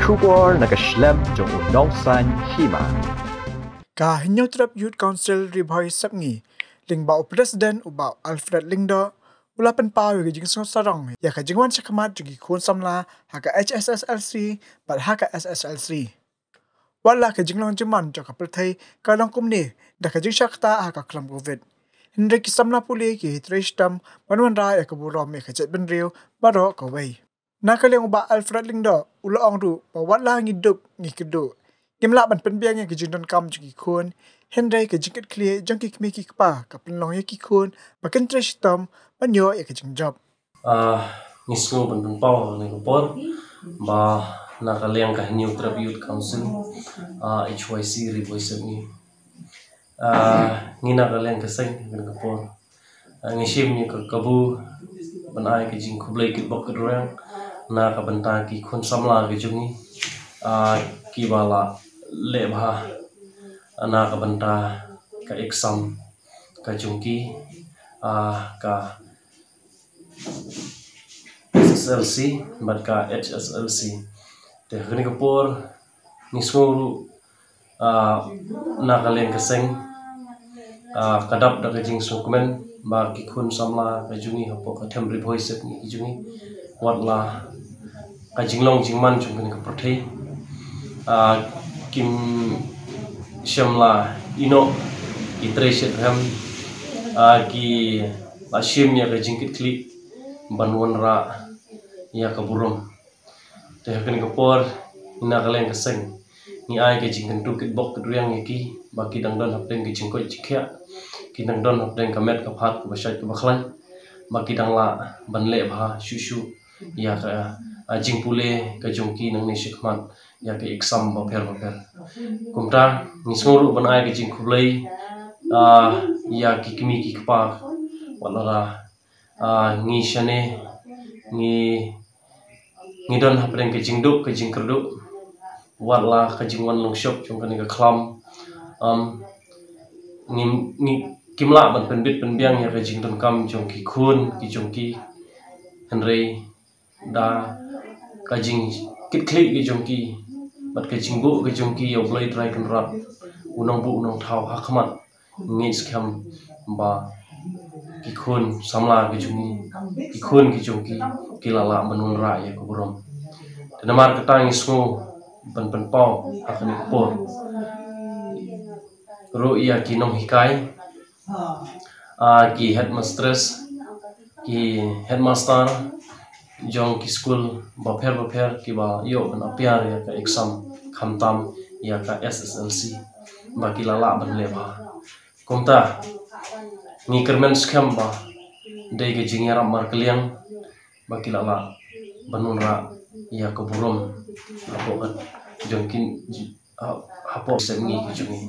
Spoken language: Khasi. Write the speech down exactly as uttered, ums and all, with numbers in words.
Khubor na ka shlem jong u nongsan hima. Ka Hynñiewtrep Youth Council Ri Bhoi Sepngi, lyngba u President u Bah Alfred Lyngdoh, u la pynpaw ïa ka jingsngewsarong ïa ka jingwan shakhmat jong ki khun samla ha ka H S S L C bad ha ka S S L C. Wat la ka jinglong jingman jong ka pyrthei ka long kumne da ka jingshah ktah ha ka khlam Covid, hynrei ki samla pule ki trei shitom ban wanrah ïa ka burom ïa ka jaitbynriew baroh kawei. Na ka liang u Bah Alfred Lyngdoh u la ong ruh ba wat la ngi duk ngi kyrduh, ngim lah ban pynbiang ïa ka jingdonkam jong ki khun, hynrei ka jingkitkhlieh jong ki kmie ki kpa ka pynlong ïa ki khun ba kin trei shitom ban ïoh ïa ka jingjop. Ah, ngi sngew ban pynpaw ha kane ka por ba na ka liang ka Hynñiewtrep Youth Council, ah, H Y C Ri Bhoi Sepngi, ah, ngi na ka liang ka seng ha kane ka por, ah, ngi shim ïa ka kabu ban ai ka jingkhublei kitbok kitrwiang na ka bynta ki khun samla ki jong ngi, ah, kiba la leh bha na ka bynta ka exam ka jong ki, ah, ka S S L C bad ka H S S L C. Te ha kane ka por ngi sngew ruh, ah, na ka liang ka seng, ah, ka dap da ka jingsngewkmen ba ki khun samla ka jong ngi hapoh ka them Ri Bhoi Sepngi ki jong ngi, wat la ka jinglong jingman jong kane ka pyrthei, ah, kim shym la ïehnoh, ki trei shitrhem, ah, ki la shim ïa ka jingkitkhlieh ban wanrah ïa ka burom. Te ha kane ka por ngi na ka liang ka seng ngi ai ka jingkyntu kitbok kitrwiang ïa ki ba ki dang don hapdeng ka jingkoit jingkhiah, ki dang don hapdeng ka met ka phad kaba shait kaba khlaiñ, ba ki dang lah ban leh bha shuh shuh ïa ka, ah, jingpule ka jong ki nangne shakhmat ïa ka exam bapher bapher. Kumta ngi sngew ruh ban ai ka jingkhublei, ah, ïa ki kmie ki kpa, wat la, ah, ngi shane ngi ngi don hapdeng ka jingduk ka jingkyrduh, wat la ka jingwan longshok jong kane ka khlam, um, ngi, ngi, kim lah ban pynbit pynbiang ïa ka jingdonkam jong ki khun ki jong ki, hynrei da ka jingkitkhlieh ki jong ki bad ka jingbuh ki jong ki ïa U Blei Trai Kynrad, u nongbuh u nongthaw ha khmat, ngi skhem ba ki khun samla ki jong ngi, ki khun ki jong ki, ki la lah ban wanrah ïa ka burom. Te namar kata ngi sngew ban pynpaw ha kane ka por ruh ïa ki nonghikai, ah, ki headmistress, ki headmaster jong ki skul bapher bapher kiba ïoh ban appear ïa ka exam khamtam ïa ka S S L C, ba ki la lah ban leh bha. Kumta ngi kyrmen skhem ba dei ka jingïarap markylliang ba ki la lah ban wanrah ïa ka burom hapoh ka jong ki, ha, hapoh Sepngi ka jong ngi.